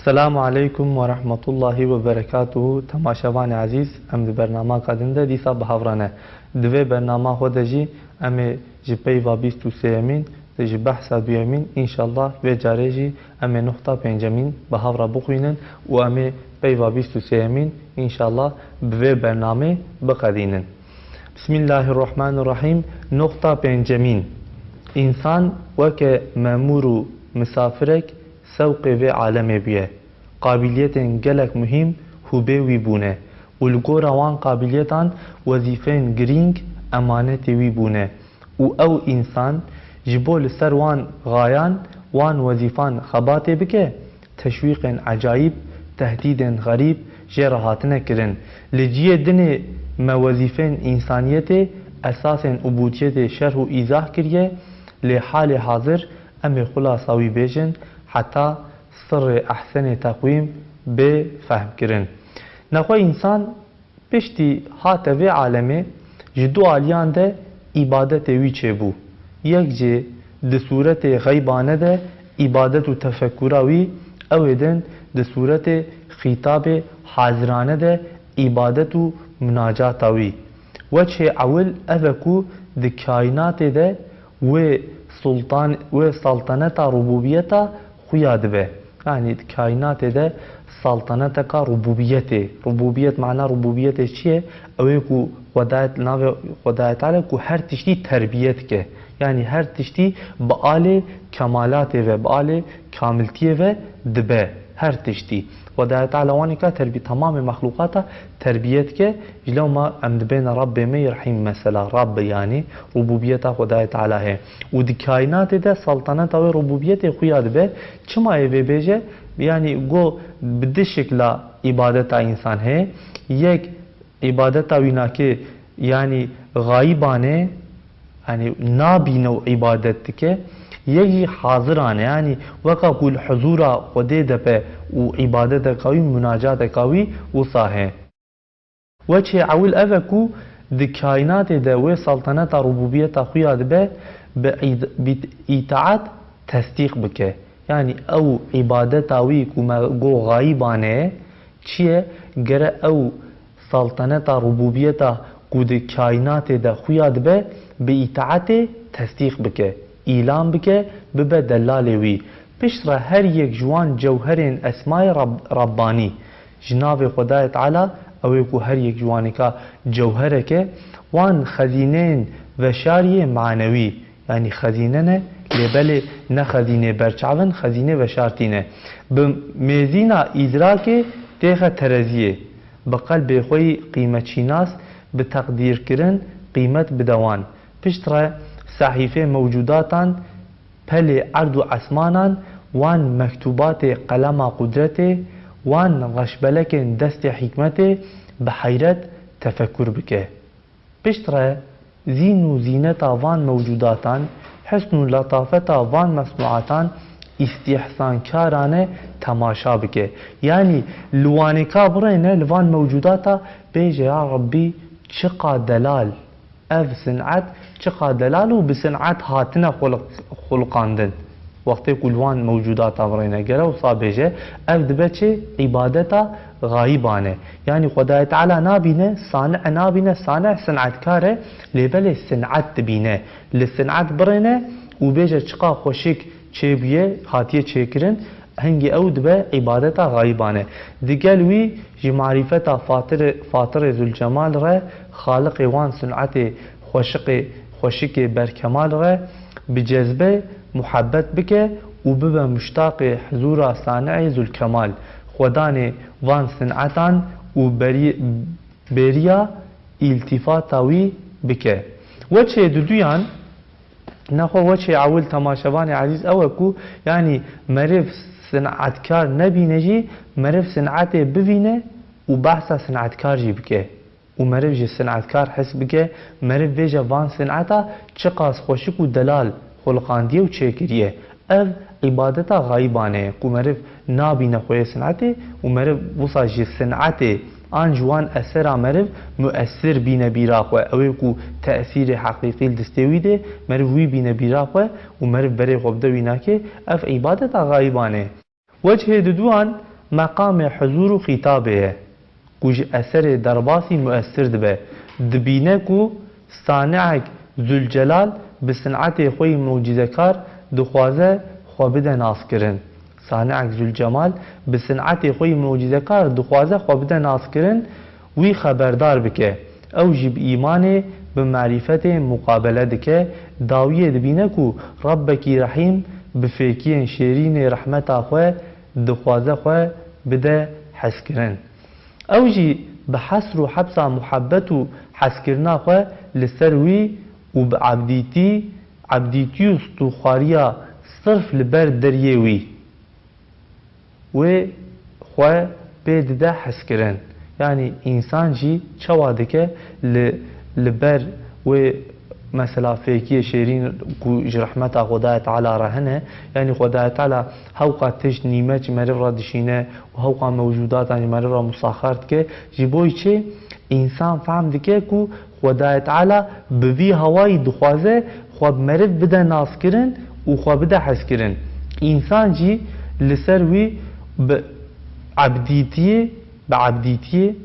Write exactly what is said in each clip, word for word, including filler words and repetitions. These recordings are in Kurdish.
Selamu aleykum ve rahmetullahi ve berekatuhu. Temaşevanê ezîz, em di bernamaka din de dîsa bi hev re ne. Di vê bernama xwe de jî em ê ji peyva bîst û sêyemîn, ji behsa duyemîn, înşallah vê carê jî em ê nuqta pêncemîn bi hev re bixwînin û em ê peyva bîst û sêyemîn, înşallah bi vê bernamê biqedînin. Bismillahirrahmanirrahîm. Nuqta pêncemîn. Însan weke memûr û misafirek sewqê vê alemê bûye. Qabîliyetên gelek muhîm hûbê wî bûne û li gora wan qabîliyetan wezîfeyên girîng emanetê wî bûne û ew însan ji bo li ser wan xayan, wan wezîfan xebatê bike, teşwîqên ecayîb, tehdîdên xerîb jê re hatine kirin. Li cihê dinê me wezîfeyên însaniyetê, esasên ubûdiyetê şerh û îzah kiriye, lê halê hazir em ê xulasa wî bêjin heta sirrê ehsenê teqwîm bê fehmkirin. Nexwe însan piştî hate vê alemê ji du aliyan de îbadetê wî çêbû. Yek jê di sûretê xeybane de îbadet û tefekkura wî, ew ê din di sûretê xîtabê hazirane de îbadet û munacata wî. Weçhê ewil ev e ku di kaînatê de wê sultan, wê saltaneta rububiyeta xuya dibe. Yanî di kaînatê de saltaneteka rububiyetê. Rububiyet, mana rububiyetê çi ye? Ew ê ku Xwedayet, navê Xwedayê Teala ku her tiştî terbiyet ke. Yanî her tiştî bi alê kemalatê ve, bi alê kamiltiyê ve dibe. Her tiştî. Xwedayê Teala wanê ka terbî-, temamê mexlûqata terbiyet ke, ji lewma em dibêne Rabbê me yê Rehîm mesela. Rabb yanî rububiyeta Xwedayê Teala heye. Û di kaînatê de saltaneta wê rububiyetê xuya dibe. Çima yê vê bêje? Yanî go bi du şikla îbadeta însan heye. Yek îbadeta wî nake, yanî xayibane, yanî nabîne û îbadet dike. Yek jî hazirane, yanî weka ku li huzûra Xwedê de be û îbadeteka wî, munacateka wî wisa heye. Weçê ewil ev e ku di kaînatê de wê saltaneta rububiyeta xuya dibe, bi îd-, bi îtaat tesdîq bike. Yanî ew îbadeta wî ku me go xayibane ye, çi ye? Gere ew saltaneta rububiyeta ku di kaînatê de xuya dibe, bi îtaetê tesdîq bike, îlan bike, bibe delalê wî. Piştre her yek ji wan cewherên esmayê Rab-, Rabbanî, ji navê Xwedayê Teala, ew ê ku her yek ji wanêka cewherek e, wan xezîneyên veşariyê manewî, yanî xezîne ne, lê belê ne xezînê berçav in, xezînê veşartî ne. Bi mêzîna îdrakê têxe tereziyê, bi qelbê xwe yî qîmetçînas, bi teqdîrkirin qîmet bide wan. Piştre sehîfê mewcûdatan, pelê erd û esmanan, wan mektûbatê qelema qudretê, wan reşbelekên destê hîkmetê bi heyret tefekur bike. Piştre zîn û zîneta van mewcûdatan, hisn û letafeta van mesnûatan îstîhsankarane temaşa bike. Yanî li wanêka birêne, li van mewcûdata bêje, ya Rebbî, çiqa delal ev sin'et, çiqa delal û bi sin'et hatine xulq-, xulqandin. Wextê ku li wan mewcûdata birêne, gere wisa bêje, ev dibe çi? Îbadeta xayibane. Yanî Xwedayê Teala nabîne, sani'e nabîne, sani' sin'etkar e, lê belê sin'et dibîne. Li sin'et birêne û bêje çiqa xweşik çêbûye, hatiye çêkirin, hingî ew dibe îbadeta xayibane. Digel wî ji marîfeta Fatirê, Fatirê Zülcemal re, Xaliqê wan sin'etê xweşiqê, xweşikê berkemal re bi cezbe muhebbet bike û bibe muştaqê huzûra Sani'ê Zülkemal, xwedanê van sin'etan û berî-, bêriya îltîfata wî bike. Weçê duduyan, nexwe weçê ewil temaşevanê ezîz ew e ku, yanî meriv sin'etkar nebîne jî, meriv sin'etê bivîne û behsa sin'etkar jî bike. Û meriv ji sin'etkar hes bike, meriv bêje van sin'eta çiqas xweşik û delal xulqandiye û çêkiriye. Ev îbadeta xayibane ye ku meriv nabîne xweyê sin'etê û meriv wisa ji sin'etê an ji wan esera meriv muessir bîne bîra xwe. Ew ê ku tesîrê heqîqî li distê wî dê, meriv wî bîne bîra xwe û meriv berê xwe bide wî nake, ev îbadeta xayibane ye. Wechê diduan, Meqamê huzûr û xîtabê ye, ku ji eserê derbasî muessir dibe. Dibîne ku Sani'ek Zülcelal bi sin'etê xwe yî mucîzekar dixwaze xwe bide naskirin. Sani'ek Zülcemal bi sin'etê xwe yî mucîzekar dixwaze xwe bide naskirin, wî xeberdar bike. Ew jî bi îmanê, bi merîfetê muqabele dike. Dawiyê dibîne ku Rabbekî Rehîm bi fêkiyên şêrînê rehmeta xwe dixwaze xwe bide hezkirin. Ew jî bi hesr û hebsa muhebbet û hezkirina xwe li ser wî û bi ebdîtî, ebdîtî û stûxwariya sirf li ber deriyê wî, wê xwe pê dide hezkirin. Yanî însan jî çawa dike li, li ber wê mesela fêkiyê şêrîn ku ji rehmeta Xwedayê Teala re hene, yanî Xwedayê Teala hewqa tişt nîmet ji meriv re dişîne û hewqa mewcûdatan ji meriv re musaxar dike. Ji bo çi? Însan fehm dike ku Xwedayê Teala bi vî hawayî dixwaze xwe bi meriv bide naskirin û xwe bide hezkirin. Însan jî li ser wî bi ebdîtiyê, bi ebdîtiyê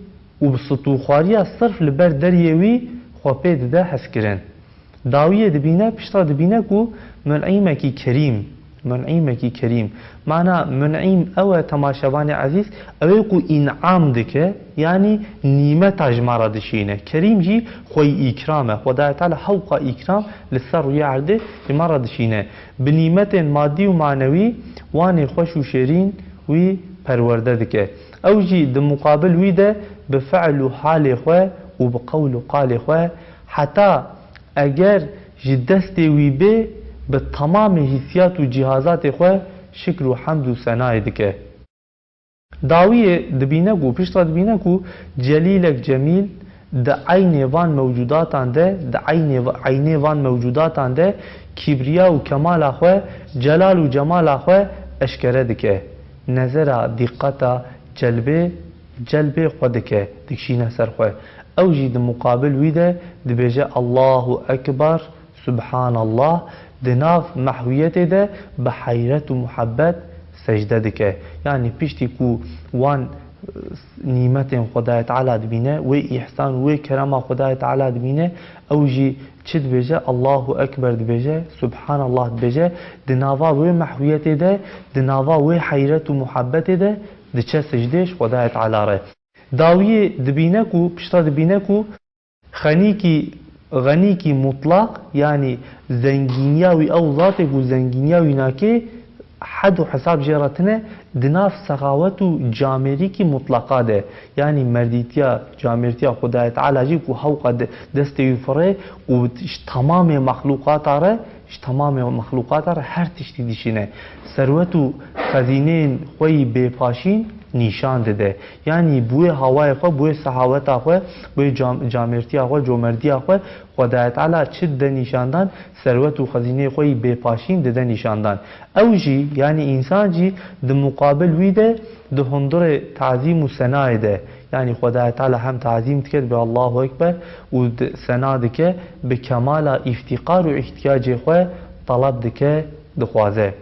û bi stûxwariya sirf li ber deriyê wî xwe pê dide hezkirin. Dawiyê dibîne, piştre dibîne ku mun'îmekî kerîm, mun'îmekî kerîm. Mana mun'îm ew e, temaşevanê ezîz, ew ê ku în'am dike, yanî nîmeta ji me re dişîne. Kerîm jî xweyî îkram e. Xwedayê Teala hewqa îkram li ser rûyê erdê ji me re dişîne. Bi nîmetên madî û manewî wanê xweş û şêrîn wî perwerde dike. Ew jî di muqabil wî de bi fi'l û halê xwe û bi qewl û qalê xwe, heta eger ji destê wî bê, bi temamê hîsiyat û cîhazatê xwe şikr û hemd û senayê dike. Dawiyê dibîne ku, piştre dibîne ku celîlek cemîl di eynê van mewcûdatan de, di eynê va-, eynê van mewcûdatan de kibriya û kemala xwe, celal û cemala xwe eşkere dike. Nezera dîqeta celbê, celbê xwe dike, dikişîne ser xwe. Ew jî di muqabil wî de dibêje, Allahu Ekber, Subhanallah, di nav mehwiyetê de bi heyret û muhebbet secde dike. Yanî piştî ku wan, e, nîmetên Xwedayê Teala dibîne, wê îhsan, wê kerema Xwedayê Teala dibîne, ew jî çi dibêje? Allahu Ekber dibêje, Subhanallah dibêje. Di nava wê mehwiyetê de, di nava wê heyret û muhebbetê de diçe secdê ji Xwedayê Teala re. Dawiyê dibîne ku, piştre dibîne ku xenîkî, xenîkî mutlaq, yanî zengîniya wî, ew zatê ku zengîniya wî nake, hed û hesab jê re tine, di nav sexawet û camêrîkî mutlaqa de, yanî merdîtiya, camêrtiya Xwedayê Teala jî ku hewqa de-, destê wî firê û ji temamê mexlûqata re, ji temamê mexlûqata re her tiştî dişîne. Serwet û xezîneyên xwe yî bêpaşîn nîşan dide. Yanî bi wê hawayê xwe, bi wê sehaweta xwe, bi wê cam-, camêrtiya xwe, comerdiya xwe, Xwedayê Teala çi dide nîşandan? Serwet û xezîneyê xwe yî bêpaşîn dide nîşandan. Ew jî, yanî însan jî di muqabil wî de di hundirê tazîm û senayê de, yanî Xwedayê Teala hem tazîm dike, dibe Allahu Ekber û di-, sena dike, bi kemala îftîqar û îhtiyacê xwe teleb dike, dixwaze.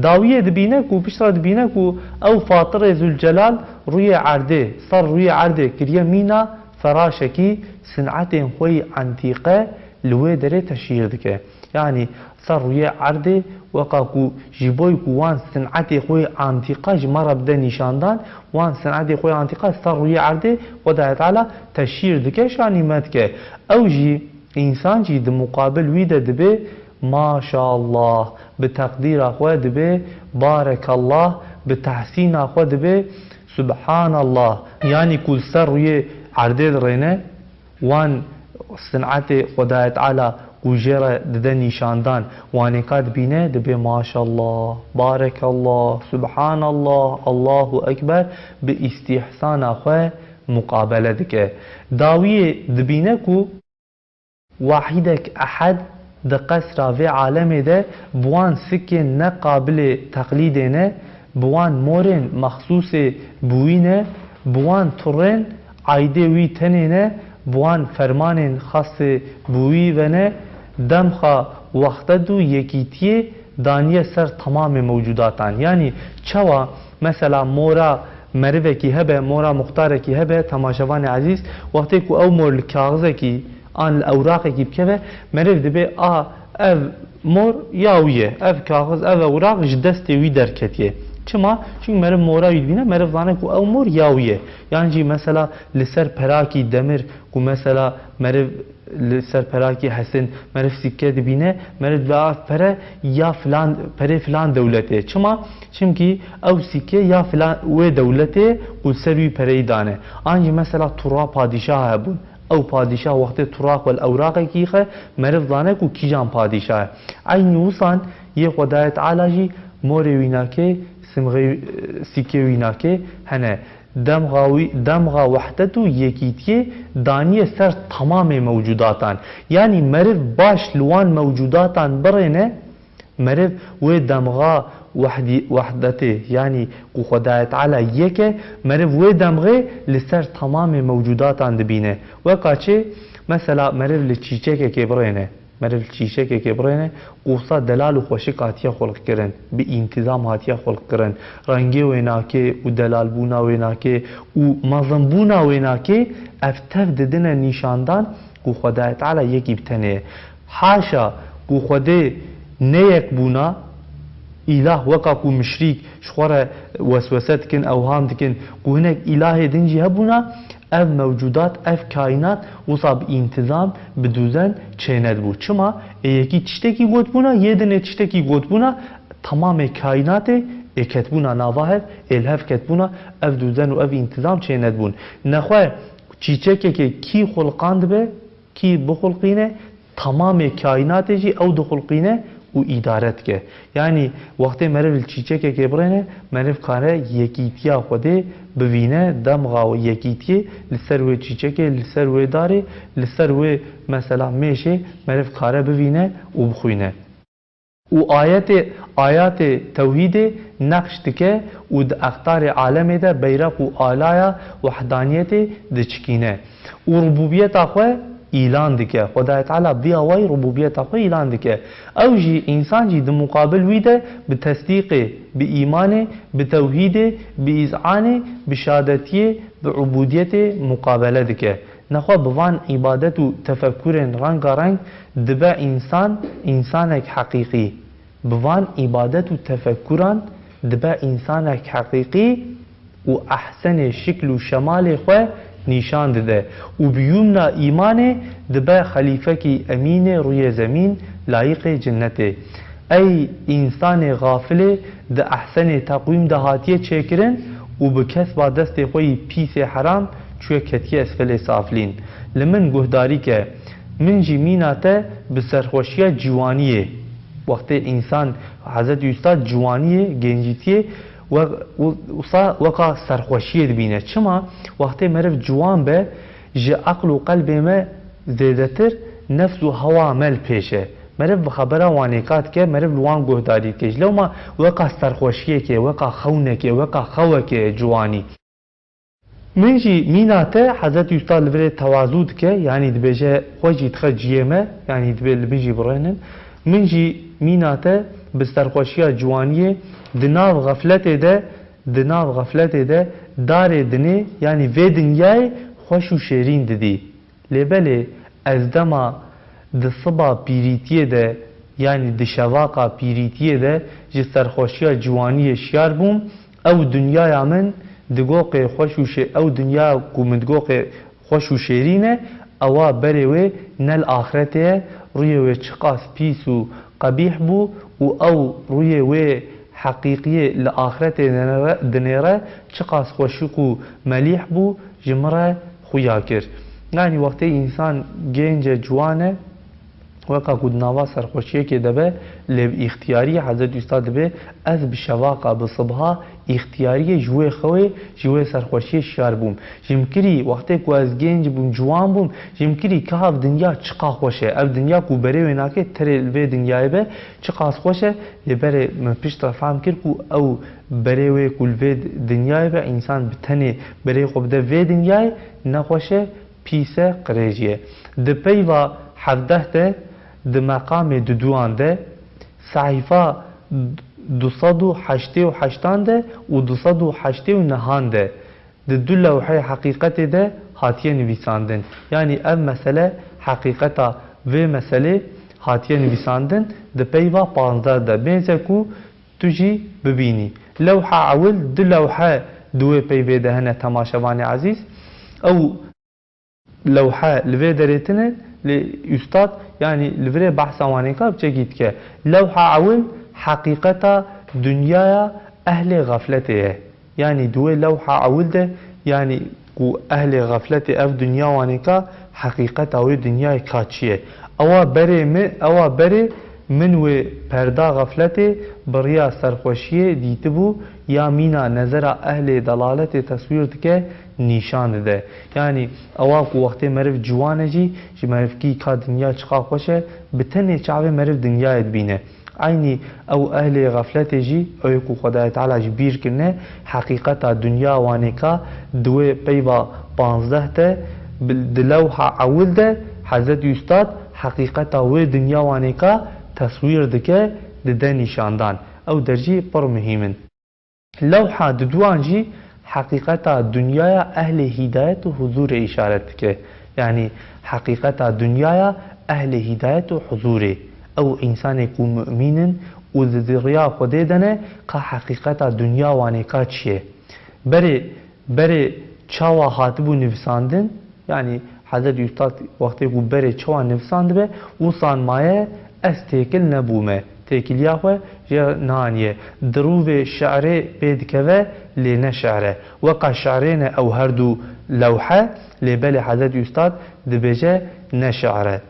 Dawiyê dibîne ku, piştre dibîne ku ew Fatirê Zülcelal rûyê erdê, ser rûyê erdê kiriye mîna feraşekî, sin'etên xwe yî entîqe li wê derê teşhîr dike. Yanî ser rûyê erdê, weka ku ji bo ku wan sin'etê xwe yî entîqa ji me re bide nîşandan, wan sin'etê xwe yî entîqa ser rûyê erdê Xwedayê Teala teşhîr dike, şanî me dike. Ew jî, însan jî di muqabil wî de dibê, Maşallah, bi teqdîra xwe dibê, Barekallah, bi tehsîna xwe dibê, Subhanallah. Yanî ku li ser rûyê erdê dirêne, wan sin'etê Xwedayê Teala ku jê re dide nîşandan, wanêka dibîne, dibê, Maşallah, Barekallah, Subhanallah, Allahu Ekber, bi îstîhsana xwe muqabele dike. Dawiyê dibîne ku Wahîdek Ehed di qesra vê alemê de bi wan sikên ne qabilê teqlîdê ne, bi wan morên mexsûsê bi wî ne, bi wan turên aydê wî tenê ne, bi wan fermanên xasê bi wî ve ne, demxa wexded û yekîtiyê daniye ser temamê mewcûdatan. Yanî çawa mesela mora merivekî hebe, mora muxtarekî hebe, temaşevanê ezîz, wextê ku ew mor li kaxizekî an li ewraqekî bikeve, meriv dibê a ev mor ya wî ye, ev kaxiz, ev ewraq ji destê wî derketiye. Çima? Çimkî meriv mora wî dibîne, meriv zane ku ew mor ya wî ye. Yan jî mesela li ser perakî demir ku mesela meriv li ser perakî hesin, meriv sîkke dibîne, meriv dibe a pere ya filan, perê filan dewletê. Çima? Çimkî ew sîkke ya filan wê dewletê ku li ser wî pereyî dane. An jî mesela tura padîşaha hebûn. Ew padîşah wextê tura xwe li ewraqekî xe, meriv zane ku kîjan padîşah e. Eynî wisan yê Xwedayê Teala jî morê wî nake, simxê, sîkê wî nake hene. Demxa wî, demxa wehdet û yekîtiyê daniye ser temamê mewcudatan. Yanî meriv baş li wan mewcudatan birêne, meriv wê demxa wehdî-, wehdetê, yanî ku Xwedayê Teala yek e, meriv wê demxê li ser temamê mewcudatan dibîne. Weka çi? Mesela meriv li çîçekekê birêne. Meriv li çîçekekê birêne, qûsa delal û xweşik hatiye xulqkirin, bi întîzam hatiye xulqkirin. Rengê wê nake û delalbûna wê nake û mezinbûna wê nake, ev tev didine nîşandan ku Xwedayê Teala yekî bi tenê ye. Haşa ku Xwedê ne yekbûna, îlah weka ku mişrîk ji xwe re weswese dikin, ewham dikin ku hinek îlahê din jî hebûna, ev mewcudat, ev kaînat wisa bi întîzam, bi duzen çênedibû. Çima? Ê yekî tiştekî gotbûna, yê din ê tiştekî gotbûna, temamê kaînatê ê ketbûna nava hev, ê li hev ketbûna, ev duzen û ev întîzam çênedibûn. Nexwe çîçekekê kî xulqandibe, kî bixulqîne, temamê kaînatê jî ew dixulqîne û îdare dike. Yanî wextê meriv li çîçekekê birêne, meriv kare yekîtiya Xwedê bivîne, demxa yekîtiyê li ser wê çîçekê, li ser wê darê, li ser wê mesela mêşê meriv kare bivîne û bixwîne. Û ayetê, ayatê tewhîdê neqş dike û di extarê alemê de beyreq û alaya wehdaniyetê diçikîne. Û rububiyeta xwe îlan dike. Xwedayê Teala bi awayî rububiyeta xwe îlan dike. Ew jî, însan jî di muqabil wî de bi tesdîqê, bi îmanê, bi tewhîdê, bi îzanê, bi şadetiyê, bi ubûdiyetê muqabele dike. Nexwe bi van îbadet û tefekurên rengareng dibe însan, însanek heqîqî. Bi van îbadet û tefekuran dibe însanek heqîqî û ehsenê şikl û şemalê xwe nîşan dide û bi yumna îmanê dibe xelîfekî emînê rûyê zemîn, layîqê cinnetê. Ey însanê xafilê, di ehsenê teqwîm de hatiye çêkirin û bi kesba destê xwe yî pîsê heram çûye ketiye esfelê safilîn. Li min guhdarî ke, min jî mîna te bi serxweşiya ciwaniyê. Wextê însan, Hezretî Ustad ciwaniyê, gencîtiyê, we-, u-, wisa weka serxweşiyê dibîne. Çima? Wextê meriv ciwan be, ji eql û qelbê me zêdetir nefs û hewa me li pêş e. Meriv bi xebera wanêka dike, meriv li wan guhdarî dike. Ji lewma weka serxweşiyekê, weka xewnekê, weka xewekê ciwanî. Min jî mîna te, Hezretî Ustad li virê tewazû dike, yanî dibêje xwe jî dixe ciyê me, yanî dibê li min jî birênin. Min jî mîna te bi serxweşiya ciwaniyê di nav xefletê de, di nav xefletê de darê dinê, yanî vê dinyayê xweş û şêrîn didî. Lê belê ez dema di siba pîrîtiyê de, yanî di şevaqa pîrîtiyê de ji serxweşiya ciwaniyê şiyar bûm, ew dinyaya min digoqê xweş û şê-, ew dinyaya ku min digoqê xweş û şêrîn e, ewa berê wê ne li axretê ye, rûyê wê çiqas pîs û qebîh bû û ew rûyê wê heqîqiyê li axretê dinêre, dinêre çiqas xweşik û melîh bû, ji min re xuya kir. Yanî wextê însan gênc e, ciwan e, weka ku di nava serxweşiyekê de be, lê bi îxtiyariyê Hezretî Usta dibê, ez bi şevaqa, bi sibha îxtiyariyê ji wê xewê, ji wê serxweşiyê şiyar bûm. Ji min kirî, wextê ku ez gênc bûm, ciwan bûm, ji min kirî ka ev dinya çiqa xweş e. Ev dinya ku berê wê nake, terê li vê dinyayê be, çiqas xweş e. Lê berê min pişt re fehm kir ku ew berê wê ku li vê dinyayê be, însan bi tenê berê xwe bide vê dinyayê, nexweş e, pîs e, qirêj e. Di peyva hevdeh de, di meqamê duduyan de, sehîfa du sed û heştê û heştan de û du sed û heştê û nehan de di du lewhê heqîqetê de hatiye nivîsandin. Yanî ev mesele heqîqeta vê meselê hatiye nivîsandin di peyva panzdeh de. Bêze ku tu jî bibînî. Lewha ewil, du lewhe di wê peyvê de hene temaşevanê ezîz. Ew lewhe li vê derê tine, lê Üstad, yanî li virê behsa wanêka biçekî dike. Lewha ewil heqîqeta dinyaya ehlê xefletê ye. Yanî di wê lewha ewil de, yanî ku ehlê xefletê ev dinya wanêka, heqîqeta wê dinyayê ka çi ye? Ewa berê mi, ewa berê min wê perda xefletê bi riya serxweşiyê dîtibû, ya mîna nezera ehlê delaletê teswîr dike, nîşan dide. Yanî ewa ku wextê meriv ciwan e jî, ji merivkî ka dinya çiqa xweş e, bi tenê çavê meriv dinyayê dibîne. Eynî ew ehlê xefletê jî, ew ê ku Xwedayê Teala ji bîr kirine, heqîqeta dinya wanêka di wê peyva panzdeh de, bi, di lewha ewil de Hezretî Üstad heqîqeta wê dinya wanêka teswîr dike, dide nîşandan. Ew der jî pir muhîm in. Lewha diduyan jî heqîqeta dinyaya ehlê hîdayet û huzûrê îşaret dike. Yanî heqîqeta dinyaya ehlê hîdayet û huzûrê. Ew însanê ku mumîn in û di riya Xwedê de ne, ka heqîqeta dinya wanê ka çi ye. Berê, berê çawa hatibû nivîsandin, Yanî Hezretî Üstad wextê ku berê çawa nivîsandibe, wisan maye ez têkil nebûme. Têkiliya xwe jê re naniye. Di rûvê şi'rê pê dikeve, lê ne şi'r e. Weka şi'rê ne ew her du lewhe, lê belê Hezretî Üstad dibêje ne şi'r e.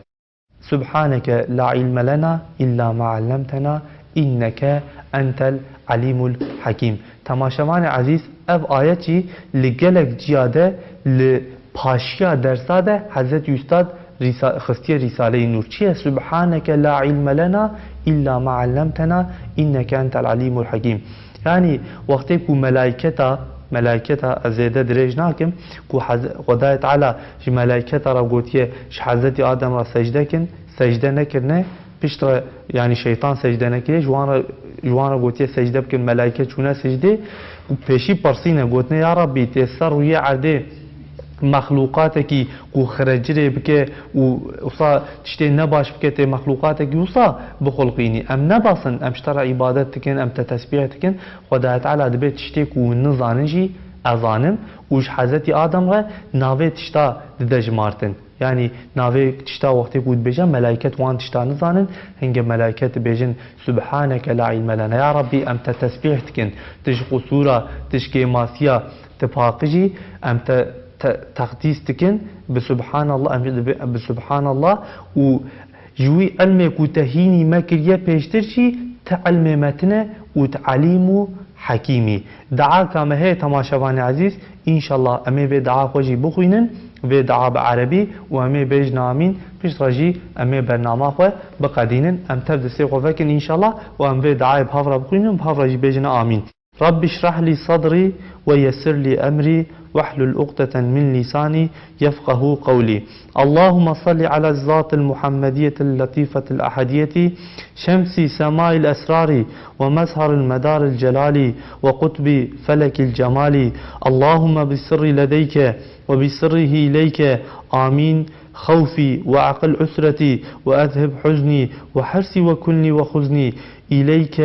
Subhaneke la ilme lena illa ma allamtena inneke entel alimul hakim. Temaşevanê ezîz, ev ayet jî li gelek ciya de li paşiya dersa de Hezretî Üstad rîsa-, xistiye Rîsaleyê Nûr. Çi ye? Subhaneke la ilme lena illa ma allamtena inneke entel alimul hakim. Yanî wextê ku melayketa, melayketa ez zêde dirêj nakim, ku Hez-, Xwedayê Teala ji melayketa re gotiye, ji Hezretî Adem re secde kin, secde nekirine, pişt re, yanî şeytan secde nekiriye, ji wan re, ji wan re gotiye secde bikin, melayke çûne secdê, û pêşî pirsîne, gotine, Ya Rabbî, tê ser rûyê erdê mexlûqatekî ku xirecirê bike û wisa tiştê nebaş bike, tê mexlûqatekî wisa bixulqînî. Em nebasin, em ji te re îbadet dikin, em te tesbîh dikin. Xwedayê Teala dibê tiştê ku hûn nizanin jî ez zanim û ji Hezretî Adem re navê tişta dide jimartin. Yanî navê tişta wextê ku dibêje, melayket wan tişta nizanin, hinge melayket dibêjin, Subhaneke la ilme lena. Ya Rabbî, em te tesbîh dikin, tu ji qusûra, tu ji kêmasiya, tu paqij î, em te, te, teqdîs dikin, bi Subhanallah, em dibi-, bi Subhanallah û ji wî ilmê ku te hînî me kiriye pêştir jî, ti ilmê me tine û ti elîm û hekîm î. Dua ka me heye temaşevanê ezîz, înşallah em ê vê dua xwe jî bixwînin, vê dua bi erebî û em ê bêjin amîn, piştre jî em ê bernama xwe biqedînin. Em tev destê xwe vekin înşallah û em vê duayê bi hev re bixwînin, bi hev re jî bêjin amîn. Rabbi şrah lî sadrî we yessir lî emrî wehlul uqdeten min lîsanî yefqehû qewlî. Allahümme salli ala zatil Muhammediyetil latifetil ahadiyeti şemsi semail esrari ve mezharil medaril celali ve kutbi felekil cemali. Allahümme bi sirri ledeyke ve bi sirrihi ileyke amin. Xewfî ve aqil usreti ve ezhib huzni ve hirsi ve kulni ve huzni. إليك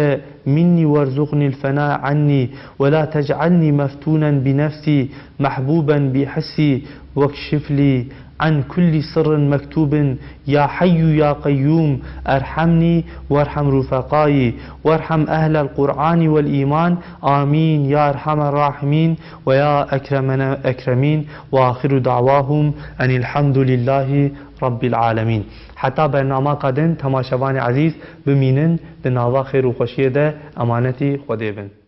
مني وارزقني الفناء عني، ولا تجعلني مفتونا بنفسي، محبوبا بحسي، واكشف لي عن كل سر مكتوب. يا حي يا قيوم، ارحمني وارحم رفقائي، وارحم أهل القرآن والإيمان. آمين يا أرحم الراحمين ويا أكرم الأكرمين. وآخر دعواهم أن الحمد لله رب العالمين. Heta bernamaka din, temaşevanê ezîz, bimînin di nava xêr û xweşiyê de, emanetî Xwedê bin.